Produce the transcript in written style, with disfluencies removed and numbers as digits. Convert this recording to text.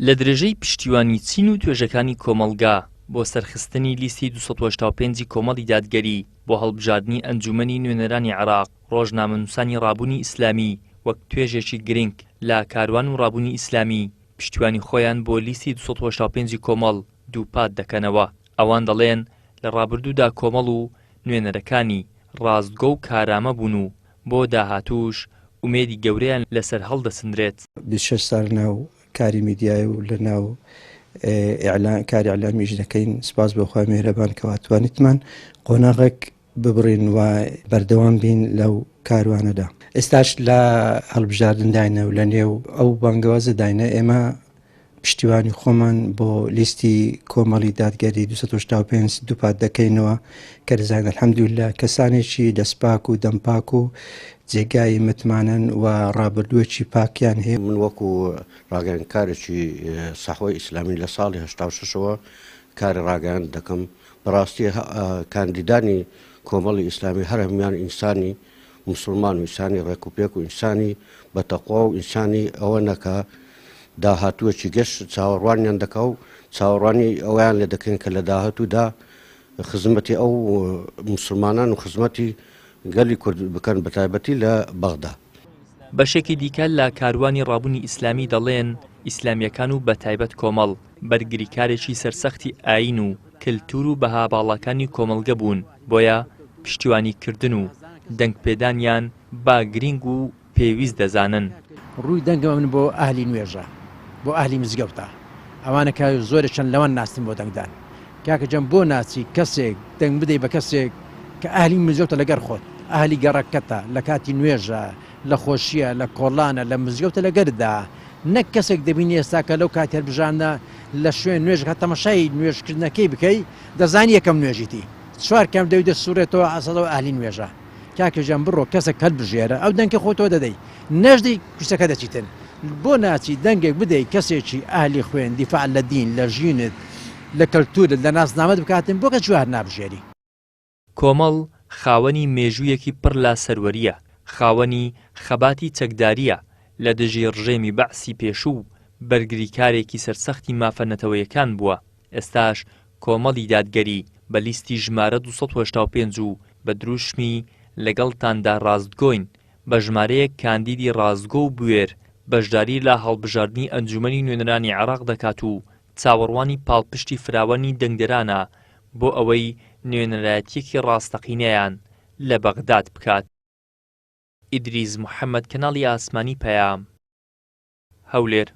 لە درێژەی پشتیوانی چین و توێژەکانی کۆمەڵگا بۆ سەرخستنی لیستی 285 ی کۆمەڵی دادگەری بۆ هەڵبژاردنی ئەنجوومەنی نوێنەرانی عێراق، ڕۆژنامەنووسانی ڕابوونی ئیسلامی وەک توێژێکی گرنگ لە کاروان و ڕابوونی ئیسلامی پشتیوانی خۆیان بۆ لیستی 285 ی کۆمەڵ دووپات دەکەنەوە. ئەوان دەڵێن لە ڕابردوودا کۆمەڵ و نوێنەرەکانی ڕاستگۆ و کارامە بوون و بۆ داهاتووش ئومێدی گەورەیان لەسەر هەڵدەچنرێت. 26 ساڵ ناو کاری میدیای و لە ناو کاری ئیعلامیش دەکەین، سپاس بۆ خوای میهرەبان کەوا توانیتمان قۆناغێک ببڕین و بەردەوام بین لەو کاروانەدا. ئێستاش لە هەڵبژاردنداینە و لە نێو ئەو بانگەوازەداینە ئێمە پشتیوانی خۆمان بۆ لیستی کۆمەڵی دادگەری 285 دووپات دەکەینەوە کە دەزانین الحمدللە کەسانێکی دەستپاک و دەمپاک و جێگای متمانەن و ڕابردووەکی پاکیان هەیە. من وەکو ڕاگەیاندکارێکی سەحوەی ئیسلامی لە ساڵی 86ەوە کاری ڕاگەیاند دەکەم، بەڕاستی کاندیدانی کۆمەڵی ئیسلامی هەر هەموویان ئینسانی موسڵمان و ئینسانی ڕێکوپێک و ئینسانی بە تەقوا و ئینسانی ئەوە نەکا داهاتووەکی گەش چاوەڕوانیان دەکا و چاوەڕوانی ئەوەیان لێ دەکەین کە لە داهاتوودا خزمەتی ئەو موسڵمانان و خزمەتی گەلی کورد بکەن بەتایبەتی لە بەغدا. بەشێکی دیکە لە کاروانی ڕابوونی ئیسلامی دەڵێن، ئیسلامییەکان و بەتایبەت کۆمەڵ، بەرگریکارێکی سەرسەختی ئایین و کەلتور و بەها باڵاکانی کۆمەڵگە بوون، بۆیە پشتیوانیکردن و دەنگپێدانیان بە گرینگ و پێویست دەزانن. ڕووی دەنگم ئەمن بۆ ئەهلی نوێژە بۆ ئەهلی مزگەوتە ئەوانە کە زۆرێکیان لەوان ناستن بۆ دەنگدان کاکە جان بۆ ناچی کەسێک دەنگ بدەی بە کەسێک کە ئەهلی مزگەوتە لەگەر خۆت ئەهلی گەڕەکەتە لە کاتی نوێژە لە خۆشیە لە کۆڵانە لە مزگەوتە لەگەردا نەک کەسێک دەبینی ئێستا کە لەو کاتی هەربژاندە لە شوێن نوێژەکە تەمەشای نوێژکردنەکەی بکەی دەزانی یەکەم نوێژیتی چوار کەم دەوی دەسوڕێتەوە ئاسەدەوە ئەهلی نوێژە کاکە گیان بڕۆ کەسێک هەلبژێرە ئەو دەنکە خۆ تۆ دەدەی نەشدەی کورسەکە دەچیتن بۆ ناچی دەنگێک بدەی کەسێکی ئەهلی خوێن دیفاع لە دین لە ژینت لە کەلتورت لە ناسنامەت بکاتن بۆ کەس جوهر نابژێری. کۆمەڵ خاوەنی مێژوویەکی پڕ لە سەروەرییە، خاوەنی خەباتی چەکدارییە لە دژی ڕژێمی بەعسی پێشوو و بەرگریکارێکی سەرسەختی مافە نەتەوەیەکان بووە، ئێستاش کۆمەڵی دادگەری بە لیستی ژمارە 285 و بە دروشمی لەگەڵتاندا ڕاستگۆین بە ژمارەیەک کاندیدی ڕاستگۆ و بوێر بەشداری لە هەڵبژاردنی ئەنجومەنی نوێنەرانی عێراق دەکات و چاوەڕوانی پاڵپشتی فراوانی دەنگدەرانە بۆ ئەوەی نوێنەرایەتییەکی ڕاستەقینەیان لە بەغداد بکات. ئیدریس محەمەد کەناڵی ئاسمانی پەیام، هەولێر.